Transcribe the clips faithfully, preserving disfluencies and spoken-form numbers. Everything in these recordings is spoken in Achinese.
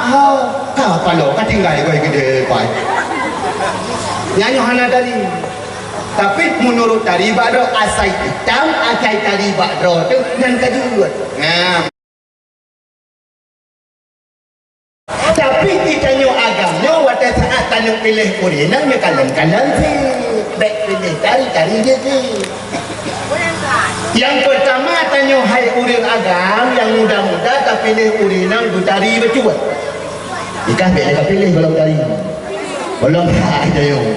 Ho, ka paloe, ka tinggai goi keudeh pai. Nyan nyoe hana tari. Tapi meunurot tari bak droe, asai itam, asai tari bak droe teuh, nyan ka jeuet. Nah. Tapi geutanyoe agam nyoe watée saát tanyoe piléh ureuëng inong nyoe kalon-kalon cit. Bék piléh tari-tari jih cit. Nyang peurtama tanyoe hai ureuëng agam nyang muda-muda tapiléh ureuëng inong beutari bacut. Ikah bék lé kapiléh gohlom tari. Gohlom that tanyoe.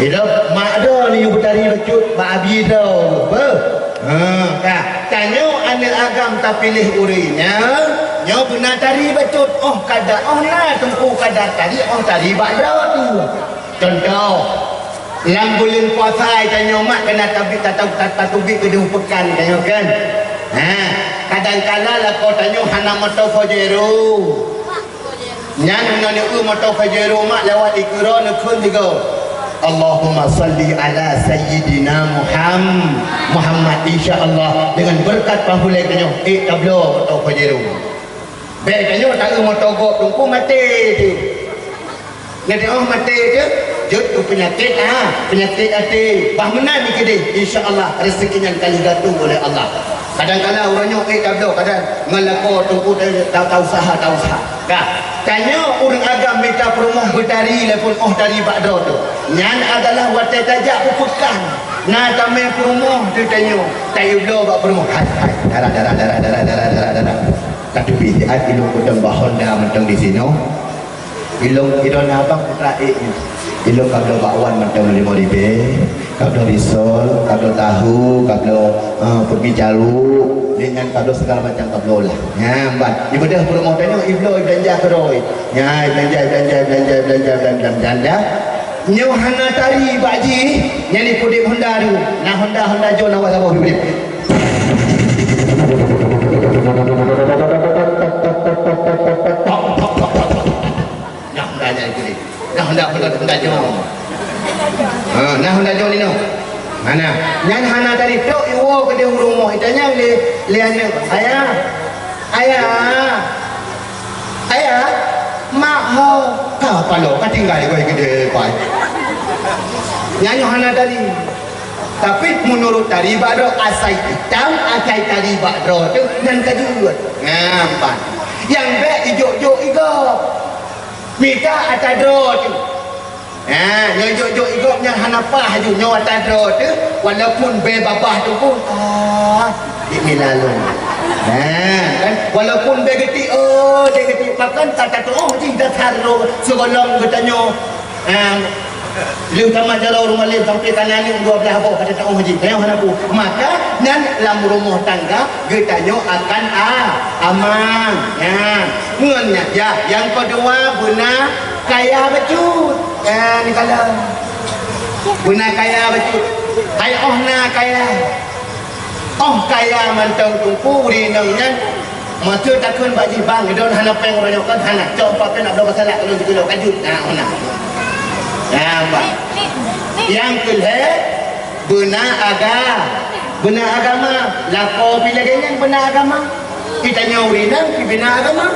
Idop mak droe neuyue beutari bacut bak abi droe. Beuh. Ha, ka. Tanyoe aneuëk agam tapiléh ureuëng inong, nyoe beuna tari bacut. Óh kada, óh na teungku kada tari, óh tari bak droe teuh. Contoh, lam buleuen puasa tanyoe mak keuneuk tabi-, tata-, tata-, tateubiet keudeh peukan tanyoe kan. Ha, kadang kala lakoe tanyoe hana moto Pajero. Nyan meunyoe neueu moto Pajero mak lewat dikeue droe neukheun sigoe, "Allahumma salli ala sayyidina Muham-, Muhammad." Insya Allah dengan beureukat pangulée tanyoe, ék tabloe moto Pajero. Bék tanyoe taeu moto gob teungku maté teuh. Nyan teuh maté teuh, jeuet keu peunyakét, ha, peunyakét até. Bah meunan dikeudeh, insya Allah rezeki nyan ka lheueh geuatô oleh Allah. Kadang kala uroe nyoe ék tabloe, kadang ngon lakoe teungku ta-, ta-, tausaha, tausaha. Ka, tanyoe ureuëng agam mita peurumoh beutari lé phon óh tari bak droe teuh. Nyan adalah watée tajak u peukan. Na tamé peurumoh teuh tanyoe, tayue bloe bak peurumoh. Hai, hai, dara, dara. Ka teubiet siat ilong peudong bak Honda mantong di sinoe. Ilong, ilong abang putra ék nyoe. Ilong kabloe bakwan mantong limong ribèe, kabloe risol, kabloe tahu, kabloe, eh, peubi jalu, dengan kabloe segala macam kabloe lah. Nyan ban. Ibeudôh peurumoh tanyoe, ibloe ibelanja keudroe. Nyan ibelanja, ibelanja, ibelanja, ibelanja, ibelanja, ibelanja. Nyoe hana tari bak jih, nyan ipeuudép Honda tu. Na Honda, Honda John awak saboh ipeuudép. Nah, Honda nyan ipeuudép. Nah, Honda, Honda, Honda John. Ha, nah Honda John inoe. Hana. Nyan hana tari tok iwoe keudeh u rumoh itanyong lé, lé aneuk. Ayah. Ayah. Ayah, mak ho ka paloe ka tinggai goi keudeh pai. Nyan nyoe hana tari. Tapi meunurot tari bak droe asai itam, asai tari bak droe teuh nyan ka jeuet. Nyan ban. Nyang bék ijok-jok igob. Mita ata droe teuh. Ha, nyoe jok-jok igob nyang hana paih aju nyoe ata droe teuh, walaupun bèe babah teuh pun, ah, di milalon. Ha, kan? Walaupun bèe geutik, oh, bèe geutik pakon, ka tatuoh jih dasar droe sigohlom geutanyoe. Ha, lheueh tamat jaroe rumalém sampoe ka na aneuk dua blah boh ka tatuoh jih. Tanyoe hana peue. Maka, nyan lam rumoh tangga geutanyoe akan a-, aman. Nyan. Ngon nyan, ya, nyang keudua beuna kaya bacut. Nyan, kalon. Beuna kaya bacut. Hai óh na kaya. Óh kaya mantong teungku ureueng inong nyan. Masa takheun bak jih, "Bang, droen hana péng uroe nyoe kon?" "Hana." "Cok, pat pih nak bloe peusalak keu lôn sikilo kajut." Nah, óh na. Nah, bah. Nyang keu lhèe, beuna aga-, beuna agama. Lakoe pih lagèe nyan beuna agama. Geutanyoe ureueng inong pih beuna agama.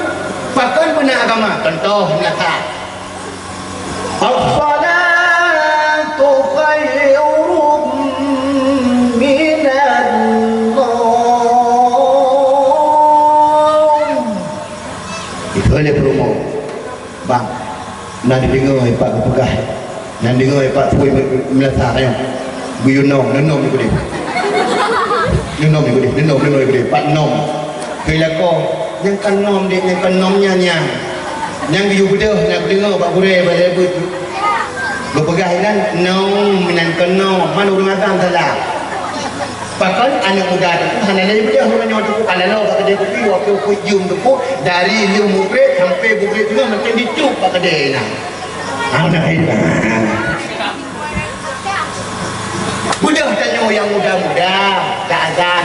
Pakon beuna agama? Contoh, meunasah. As-salatu khairun minan naum. Ikheun lé peurumoh. Bang, na dideungoe pat geupeugah. Na dideungoe pat pui meunasah nyoe. Geuyue nom, neunom di keudeh. Neunom di keudeh, neunom, neunom di keudeh. Pat nom. Keu lakoe, nyang ka nom deh, nyang ka nom nyan, nyan. Nyang geuyue beudôh, nyang geudeungoe bak gurèe, bak lé beuet. Geupeugah inan, nom, inan ka nom. Man ureueng agam salah. Pakon aneuk muda teungku hana lé beudôh uroe nyoe teungku, ka laloe bak keudè kupi, waktu kupi jeuem teungku, dari lheueh mugreb sampai mugreb teungoh macam dicuk bak keudè inan. Hana lé. Beudôh tanyoe nyang muda-muda, ka azan.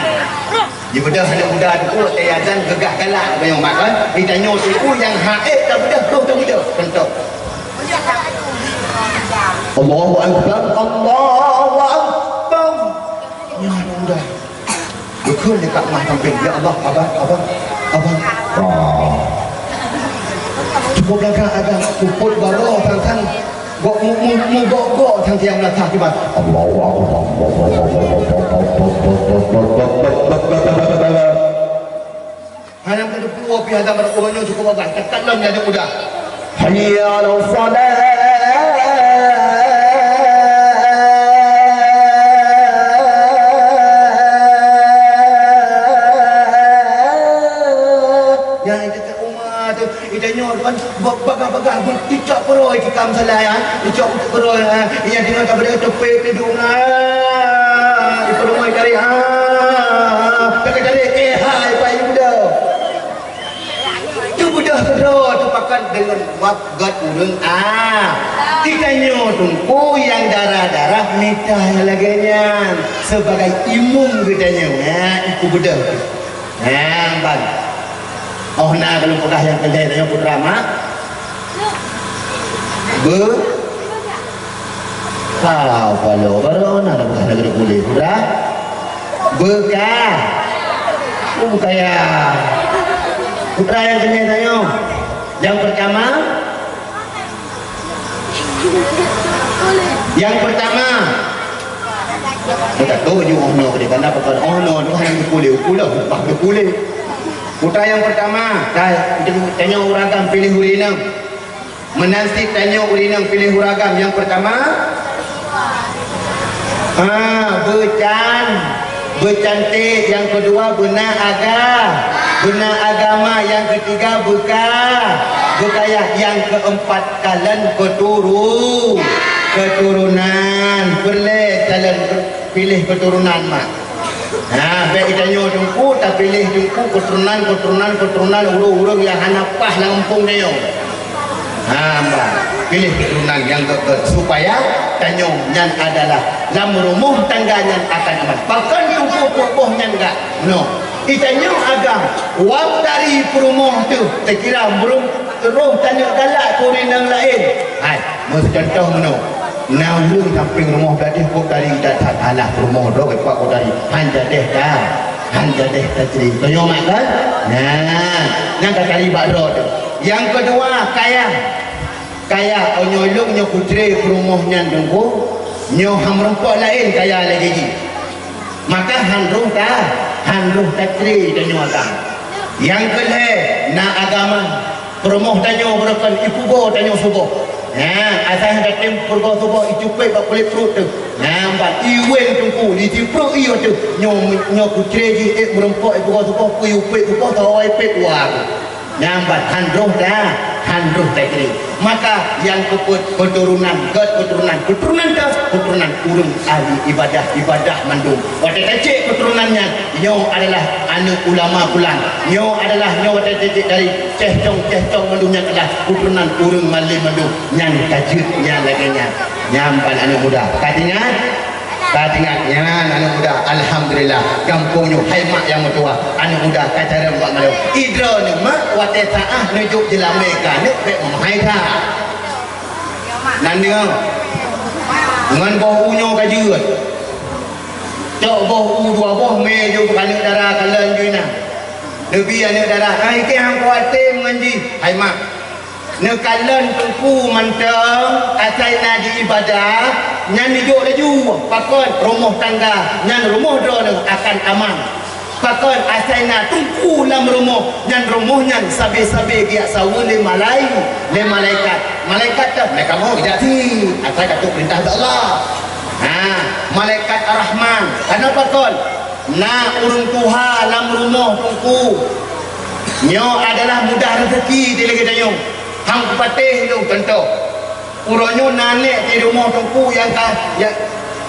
Di beudôh aneuk muda teungku, watèe azan geugah galak, bak nyoe mak kan. Di tanyoe teungku nyang hana ék tabeudôh, troh tabeudôh. Contoh. Allahu Akbar, Allahu Akbar. Nyan udah. Beutôi dekat mah samping. Ya Allah, abang, abang, abang. Oh. Peugah agam puput baroe sang-sang gok mu-, mu-, mugok-gok sang tiang meunasah kiban. Allahu Akbar. Hana meuteupeue pih agam barô uroe nyoe cukup agam. Takalon laju udah. Hayya 'alas shalah. Nyang Umat, geutanyoe kan ba-, bagah-bagah beuticok keurôi tikam salah, ya. Ticok keurôi, ha. Iya deungon ka beudôh teupé teudong, ha. Ipeurumoi kari, ha. Ka geucari, eh, hai, pai beudôh. Tu beudôh keudroe teupakat deungon wab gét ureueng, ah. Geutanyoe teungku nyang darah-darah mita nyang lagèe nyan. Sibagai imum geutanyoe, ha, iku beudôh. Nyang ban. Oh na ka lôn peugah nyang keu lhèe nyoe putra mak. Be-, ka paloe baroe na peugah lagèe puléh putra. Beuka. Oh, bukaya. Putra nyang keu lhèe tanyoe. Nyang peurtama, Nyang peurtama, beuka tu nyoe oh noe keudéh, karena pakon oh noe tu hana geupuléh, upuléh, bah geupuléh. Putra nyang peurtama, ka, tanyoe ureueng agam piléh ureueng inong. Meunan cit tanyoe ureueng inong piléh ureueng agam nyang peurtama. Ah, beucan. Beucanték, nyang keudua beuna aga-, beuna agama, nyang keutiga beuka-, beukaya, nyang keumpat kalon keuturu-, keuturonan. Peureulèe calon piléh keuturonan mak. Nah, bèk geutanyoe teungku, tapiléh teungku keuturonan, keuturonan, keuturonan ureueng-ureueng nyang hana paih lam gampông tanyoe. Hamba piléh keuturonan nyang gét-gét, supaya tanyoe nyan adalah lam rumoh tangga nyan akan aman. Pakon teungku peuet boh nyan gak? Meunoe, geutanyoe agam, wab tari peurumoh teuh, takira meurumoh roh tanyoe galak keu ureueng nyang laén. Hai, meucontoh meunoe, na ureueng sampéng rumoh gadéh kok tari that-that, alah peurumoh droe geupak kok tari, han jadéh ka, han jadéh tacre. Tanyoe mak kan? Nah, nyang ka tari bak droe teuh. Nyang keudua, kaya. Kaya, oh nyoe lôn nyoe kucre peurumoh nyan teungku, nyoe han meurumpok laén kaya lagèe jih. Maka han roh ta-, han roh tacre tanyoe agam. Nyang keulhèe, na agama. Peurumoh tanyoe beureukan ipeugoe tanyoe suboh. Nyan, asai han tatem peugoe suboh, icupet bak kulét pruet teuh. Nyan ban iwen teungku, di tiprok ié teuh. Nyoe, nyoe kucre jih ék meurumpok ipeugoe suboh, kui upet suboh, tawai pet wa. Nyan ban han roh ta-, han roh tacre. Maka nyang keupeuet keuturonan, gét keuturonan, keuturonan teuh, keuturonan ureueng ahli ibadah, ibadah mandum. Watèe tacek keuturonan nyan, nyoe adalah aneuk ulama pulan. Nyoe adalah nyoe watèe tacek dari ceh cong, ceh cong mandum nyan adalah keuturonan ureueng malém mandum. Nyan ka jeuet nyan lagèe nyan. Nyan ban aneuk muda. Ka teuingat? Ka teuingat nyan aneuk muda, alhamdulillah, gampông nyoe hai mak nyang meutuah, aneuk muda ka carông bak malèe. Idroeneuh mak watèe saát neujok jeulamèe keu aneuk bèk meuhai that. Nan deungö, ngon boh u nyoe ka jeuet. Cok boh u dua boh mè jeuet keu aneuk dara kalon jeuet na. Neubi aneuk dara, "Hai kèe han kuatem ngon jih." Hai mak, neukalon teungku mantong, asai na di ibadah, nyan neujok laju. Pakon? Rumoh tangga nyan rumoh droeneuh akan aman. Pakon? Asai na teungku lam rumoh, nyan rumoh nyan sabe-sabe geujak saweue lé malai-, lé malaikat. Malaikat kan, malaikat mau geujak sit, asai ka trok peurintah Allah. Ha, malaikat Ar-Rahman. Karena pakon? Na ureueng tuha lam rumoh teungku. Nyoe adalah mudah rezeki di lagèe tanyoe. Han kupatéh lôn contoh. Uroe nyoe na nèk di rumoh teungku nyang ka, nyang,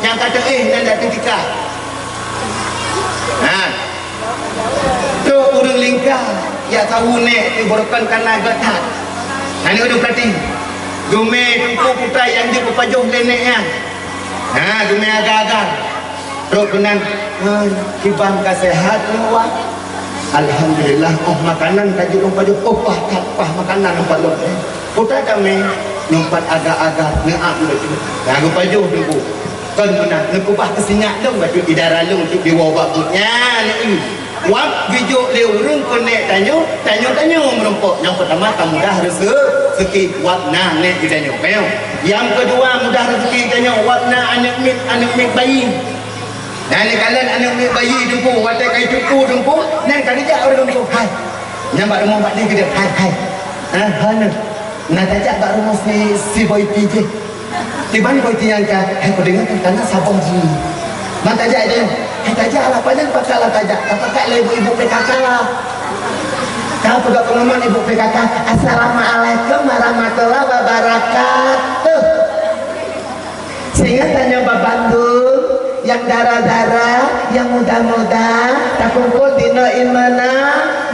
nyang ka teuéh nan dak teutika. Ha. Trok ureueng lingka, jak saweue nèk di beureukan kana gét that. Hana ureueng peurati. Geumè teungku putai nyang jeuet geupajoh lé nèk nyan. Ha, geumè agar-agar. Trok keunan, "Hai, kiban ka seuhat nyoe, Wak?" "Alhamdulillah, oh makanan ka jeuet lôn pajoh." "Oh, paih that, paih makanan lôn pajoh." Putai tamè, nyoe pat agar-agar, neuap laju. Ka geupajoh teungku. Kon meunan, neukeubah keu sinyak lôn bacut di dara lôn untuk diwoe bak buet nyan. Wab geujok lé ureueng keu nèk tanyoe, tanyoe, tanyoe meurumpok. Nyang peurtama ka mudah reuse-, Rezeki wak na aneuk geutanyoe. Kayong. Nyang keudua mudah rezeki geutanyoe wak na aneuk miet, aneuk miet bayi. Nyan lé kalon aneuk miet bayi teungku, watée ka jituku teungku, nyan ka geujak ureueng teungku. Hai. Nyan bak rumoh bak di geudeh. Hai, hai. Ha, hana. Na tajak bak rumoh si, si Boy T jih. Kiban Boy T nyang ka, hai kudeungoe kana saboh jih. Man tajak itu, hai tajak lah, pajan pakat lah tajak, tapakat lé ibu-ibu P K K lah. Ka peugah pengumuman ibu P K K, "Assalamualaikum warahmatullahi wabarakatuh." Sehingga tanyoe babandum, nyang dara-dara, nyang muda-muda, takumpul di Noe Imana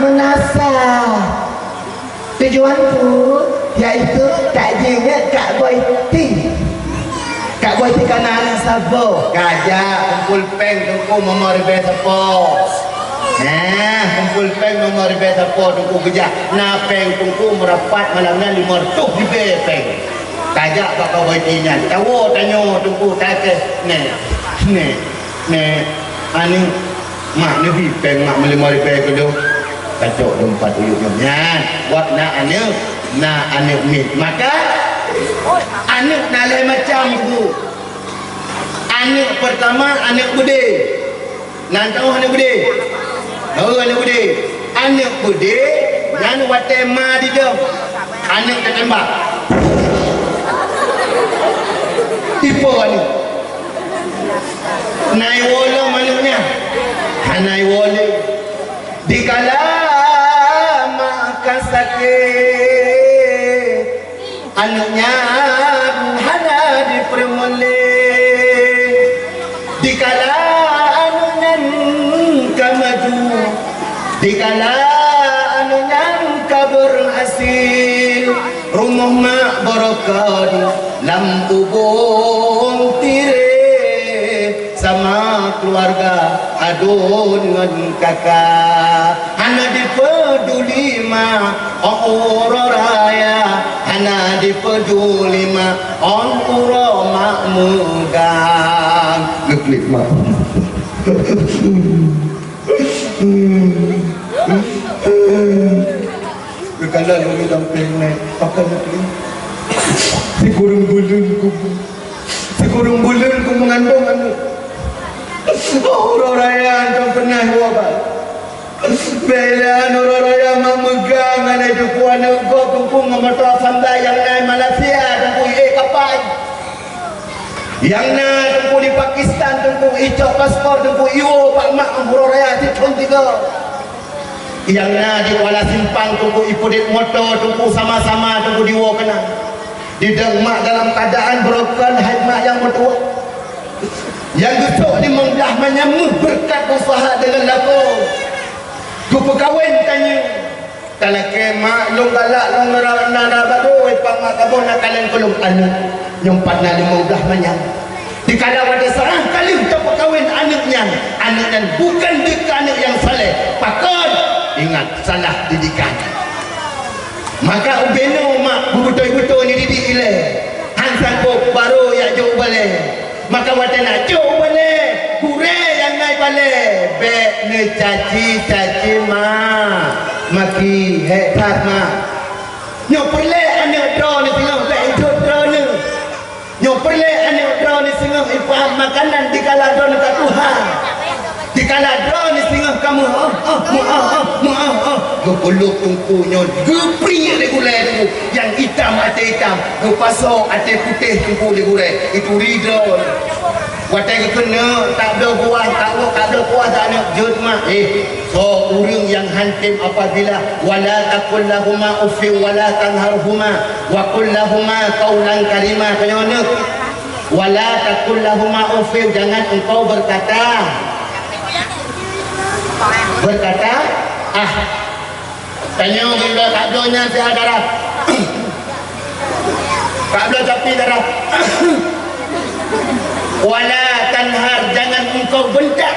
Meunasah. Tujuan tu, yaitu tak jeuet Kak Boy T. Kak Boy T kana aneuk saboh. Kajak kumpul péng teungku meumor ribée sapo. Nah, kumpul péng meumor ribée sapo teungku geujak. Na péng teungku meurapat malam nyan limong reutôh ribée péng. Kajak bak Kak Boy T nyan. Tawoe tanyoe teungku takeh. Neh, neh, neh. Aneuk Mak neubi péng mak meulima ribée keu lôn. Kacok lôn pat uyuek nyoe nyan. Wak na aneuk, na aneuk miet. Maka aneuk na lhée macam bu. Aneuk pertama aneuk beudé. Nan teuh aneuk beudé. Oh, aneuk beudé. Aneuk beudé nyan watée ma didong. Aneuk teutembak. Ipo aneuk. Nai woe lom aneuk nyan. Hana iwoe lé. Dikala mak ka sakét, aneuk nyan hana dipeureumeun lé. Dikala aneuk nyan ka maju, dikala aneuk nyan ka beurhasil, rumoh mak beureukat lam ubông tiré. Sama keuluwarga aduen ngon kaka. Hana jipeuduli ma ong uroe raya, hana jipeuduli ma ong uroe mak meugang. Geuklik mak. Geukalon ureueng dampéng nai, pakai lagi. Sikureueng buleuen kubu. Sikureueng buleuen ku meungandong aneuk. Uroe raya hana peunah iwoe bak. Bela uroe raya mak meugang hana jipeu aneuk gob teungku ngon moto Avanza nyang na i Malaysia teungku, eh, kapai. Nyang na teungku di Pakistan teungku, icok paspor teungku, iwoe bak mak uroe raya sithon tiga. Nyang na di Kuala Simpang teungku, ipeudeuet moto teungku, sama-sama teungku diwoe keunan. Didong mak dalam keuadaan beurokon hai mak nyang meutuwah. Nyang geusok limong blah manyam meuh beureukat usaha deungon lakoe. Geupeukawen tanyoe. Talakée mak lôn galak lôn ngeura na, na badoe, pak mak kamoe na kalon keu lôn aneuk. Nyoe pat na limong blah manyam. Dikala watée seurah ka lheueh tapeukawen aneuk nyan, aneuk nyan bukon jeuet keu aneuk nyang saleh. Pakon? Ingat, salah didikan. Maka ubé nyoe mak beubeutôi-beutôi neudidik ilée. Han sangkôb barô jak jok u balée. Maka watée nak jok u balée, gurée nyang na i balée, bék neucaci-caci mak. Maki, hék that mak. Nyoe peureulée aneuk droeneuh singoh bék idhôt droeneuh. Nyoe peureulée aneuk droeneuh singoh ipaham makanan dikala droeneuh ka tuha. Dikala droeneuh singoh ka meu'oh-oh, meu'oh-oh, meu'oh-oh. Geupeulok teungku nyoe, geupriek lé gulée teungku. Nyang itam até itam, geupasoe até putéh teungku lé gulée. Ituri droeneuh. Watée geukeuneuk, tabloe kuah, tabloe, tabloe kuah, taneuk jeuet mak. Eh, soe ureuëng nyang han tem apabila, "Wala taqul lahuma uffin wala tanharhuma, wa qul lahuma qaulan karima." Tanyoe neuk. "Wala taqul lahuma uffin," jangan engkau berkata, berkata, "Ah." Tanyoe bila tak donya sihat darah. Kabla tapi darah. Wala tanhar, jangan engkau bentak.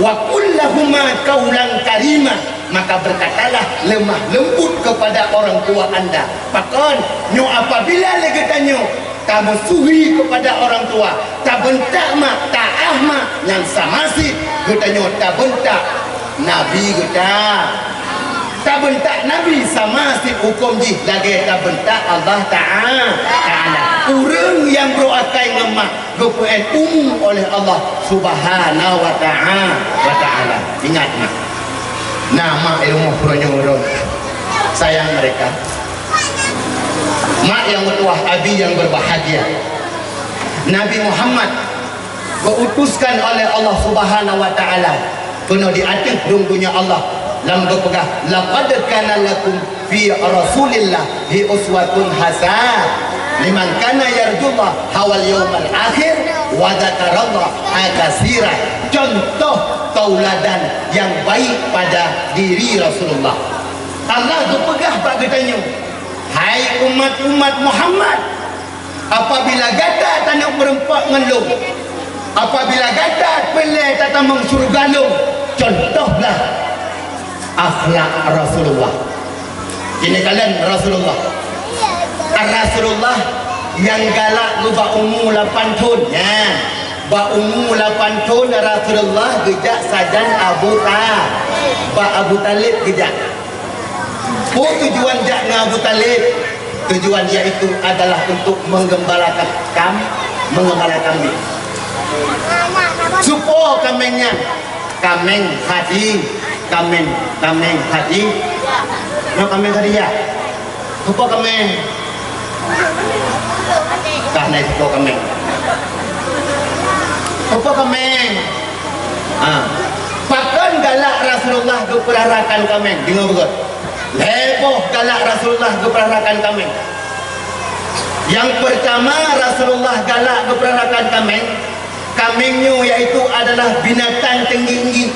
Wa qul lahuma qaulan karima, maka berkatalah lemah lembut kepada orang tua anda. Pakon, nyoe apabila lé geutanyoe tamusuhi kepada orang tua, tabentak mak, taah mak, nyan sama sit geutanyoe tabentak Nabi geuta. Tabeuntak Nabi sama sit huköm jih lagée tabeuntak Allah Ta'a-, Ta'ala. Ureuëng nyang brok akai ngon mak geupeu'en umu oleh Allah Subhanahu wa Ta'a-, wa Ta'ala. Ingat mak. Nah, mak ilmu peuronyong ulôn. Sayang mereka. Mak yang bertuah, abi yang berbahagia. Nabi Muhammad geuutuskan oleh Allah Subhanahu wa Ta'ala keunoe di ateueh rhueng donya Allah lam geupeugah, "Laqad kana lakum fi Rasulillahi uswatun hasanah liman kana yarjullaha wal yaumal akhir wa dzakarallaha katsira." Contoh tauladan yang baik pada diri Rasulullah. Allah geupeugah bak geutanyoe, "Hai umat-umat Muhammad, apabila gata taneuk meureumpok ngon lôn, apabila gata peureulée tatamong syeuruga lôn, contohlah akhlak Rasulullah." Ini kalian Rasulullah. Rasulullah nyang galak nyoe bak umu lapan thon. Nyan, bak umu lapan thon Rasulullah geujak sajan Abu Ta-, bak Abu Talib geujak. Peue tujuan jak ngon Abu Talib? Tujuan yaitu adalah untuk menggembalakan kam-, menggembala kambing. Soe po kaméng nyan? Kaméng hadi, kaméng, kaméng hadi. Nyoe kaméng hadi ya? Soe po kaméng? Kah na soe po kaméng? Soe po kaméng? Ah. Pakon galak Rasulullah geupeurarakan kaméng? Deungoe beugét. Lhée boh galak Rasulullah geupeurarakan kaméng. Nyang peurtama Rasulullah galak geupeurarakan kaméng, kaméng nyoe yaitu adalah binatang teunggi-teunggi.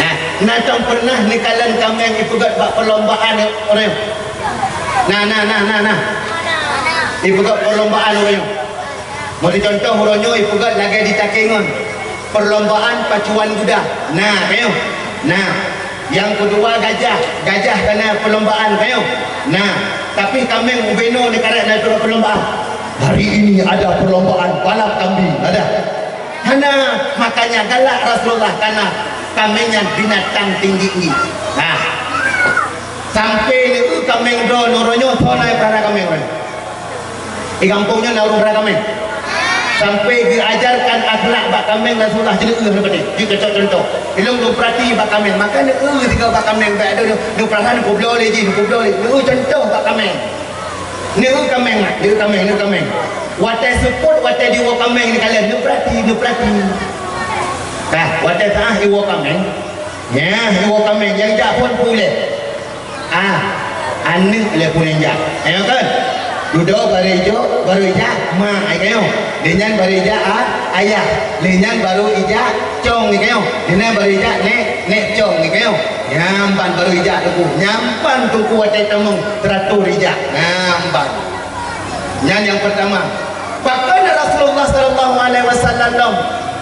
Nah, na tom pernah neukalon kaméng ipeugét bak perlombaan ureuëng? Nah, nah, nah, nah, nah. Ipeugét perlombaan ureuëng. Meuri contoh, uroe nyoe ipeugét lagée di Takengon, perlombaan pacuan guda. Nah, ka nyoe. Nah, nyang keudua gajah, gajah ka na perlombaan, ka nyoe. Nah, tapi kaméng ubé noe neukarek na turot perlombaan. Hari ini ada perlombaan balap kambing, ada. Hana, makanya galak Rasulullah karena kaméng nyan binatang teunggi-teunggi. Nah, sampai lé kaméng droe uroe nyoe, soe na peurara kaméng uroe nyoe? Di gampông nyoe na ureuëng peurara kaméng. Sampai geuajarkan akhlak bak kaméng Rasulullah, jeuet neueu leubeh. Jeuet contoh-contoh. Ilong neupeurati bak kaméng. Maka neueu tiga bak kaméng, bak ada neupeurasa, neupeubloe lé jih, neupeubloe lé. Neueu contoh bak kaméng. Neueu kaméng, mak. Neueu kaméng, neueu kaméng. Watée seupôt, watée diwoe kaméng neukalon, neupeurati, neupeurati. Nah, watée saah iwoe kaméng. Nyan, iwoe kaméng. Nyang jak phon peue lé? Ah, aneuëk lé peue nyang jak. Ayo kan? Dudoe baru ijok, baru ijak mak, ai kayo. Lé nyan baru ijak, ah, ayah. Lé nyan baru ijak cong, ai kayo. Lé nyan baru ijak nek, nek cong, ai kayo. Nyan ban baru ijak teungku. Nyan ban teungku watée tamong teratur ijak. Nyan ban. Nyan nyang pertama. Pakon Rasulullah sallallahu alaihi wasallam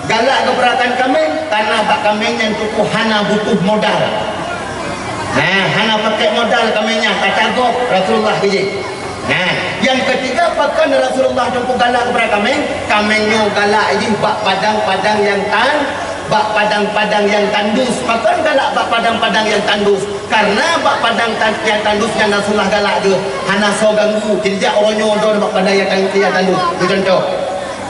galak geupeurarakan kaméng? Karena bak kaméng nyan teungku hana butuh modal. Nah, hana pakai modal kaméng nyan, ka tagok Rasulullah jih. Nah, nyang ketiga, pakon Rasulullah teungku galak geupeurarakan kaméng? Kaméng nyoe galak jih bak padang-padang nyang tan-, bak padang-padang nyang tandus. Pakon galak bak padang-padang nyang tandus? Karena bak padang tan-, nyang tandus nyan Rasulullah galak geuh, hana soe ganggu. Jadi jak uroe nyoe droe bak padang nyang tan-, nyang tandus. Meucontoh,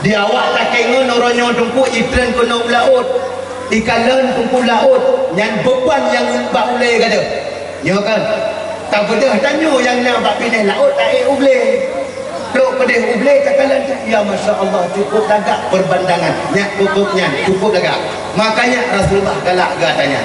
di awak Takengon uroe nyoe teungku itreun keunoe u laôt. Ikalon teungku laôt, nyan beuban nyang bak ulée gadôh. Nyoe kan? Tabeudôh tanyoe nyang na bak binéh laôt taék u glé. Trok peudeh u glé takalon, ya masya Allah, cukup lagak peurbandangan. Nyak cukup nyan, cukup lagak. Makanya Rasulullah galak gata nyan.